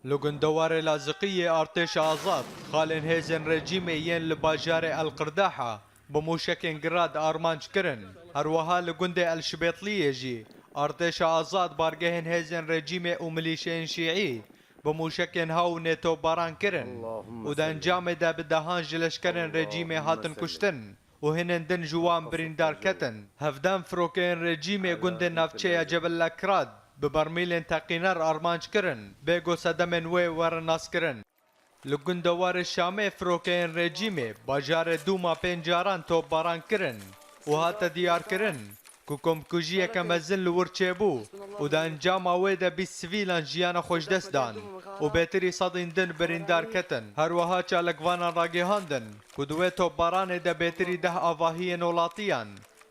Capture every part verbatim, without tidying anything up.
Li gundewarê Laziqiyê artêşa azad xalên hêzên rejîmê yên li bajarê El Qirdaha bi mûşekên Grad armanc kirin. Her wiha li gundê El Şibêtliyê jî artêşa azad bargehên hêzên rejîmê û milîşeyên şîî bi mûşekên HAWNê topbaran kirin û di encamê de bi dehan ji leşkerên rejîmê hatin kuştin û hinên din ji wan birîndar ketin. Hevdem firokeyên rejîmê gundên navçeya Cebel Lekrad bi bermîlên teqîner armanc kirin, bê ku sedemên wê werin naskirin. Li gundewarê Şamê firokeyên rejîmê bajarê Dûma pênc caran topbaran kirin û hate diyarkirin ku komkujiyeke mezin li wir çêbû û di encama wê de bîst sivîlan jiyana xwe ji dest dan û bêtirî sedên din birîndar ketin. Her wiha çalakvanan ragihandin ku di wê topbaranê de bêtirî deh avahiyên welatiyan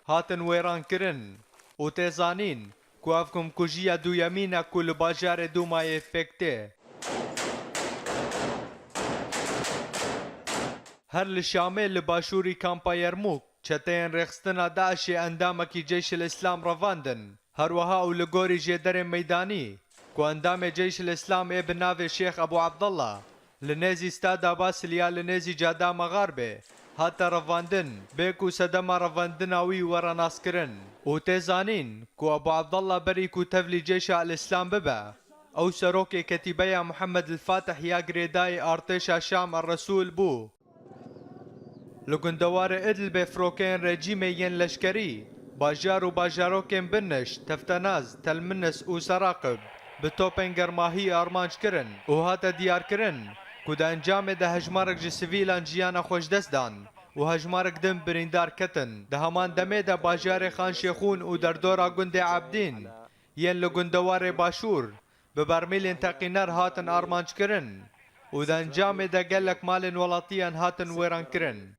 hatin wêran kirin û tê zanîn ku ev komkujiya duyemîn e ku li bajarê Dûmayê pêk tê. Her li Şamê li başûrî kampa Yermûk çeteyên rêxistina DAIŞê endamekî Ceyşil Îslam revandin. Her wiha û li gorî jêderên meydanî ku endamê Ceyşil Îslam ê bi navê Şêx Ebû Ebdullah li nêzî Stada Basilya li nêzî Cada Mexarbê hate revandin, bê ku sedema revandina wî were naskirin û tê zanîn ku Ebû Ebdullah berî ku tevlî Ceyşa El Îslam bibe, ew serokê ketîbeya Muhammed El Fatih ya girêdayî artêşa Şam El Resûl bû. Li gundewarê Idlibê firokeyên rejîmê yên leşkerî bajar û bajarokên Biniş, Teftenaz, Telminis û Seraqib bi topên germahî armanc kirin û hate diyarkirin ku di encamê de hejmarek ji sivîlan jiyana xwe ji dest dan û hejmarek din birîndar ketin. Di heman demê de bajarê Xan Şêxûn û derdora gundê Ebdîn yên li gundewarê Başûr bi bermîlên teqîner hatin armanc kirin û di encamê de gelek malên welatiyan hatin wêran kirin.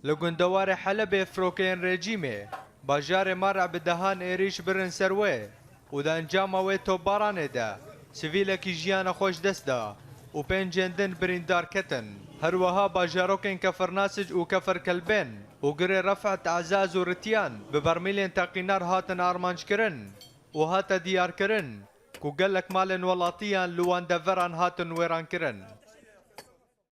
Li gundewarê Helebê firokeyên rejîmê bajarê Mar'a bi dehan êrîş birin ser wê û di encama wê topbaranê de sivîlekî jiyana xwe ji dest da û pêncên din birîndar ketin. Her wiha bajarokên Kefir Nasij û Kefir Kelbên û girê Refet, Ezaz û Ritiyan bi bermîlên teqîner hatin armanc kirin û hate diyarkirin ku gelek malên welatiyan li wan deveran hatin wêran kirin.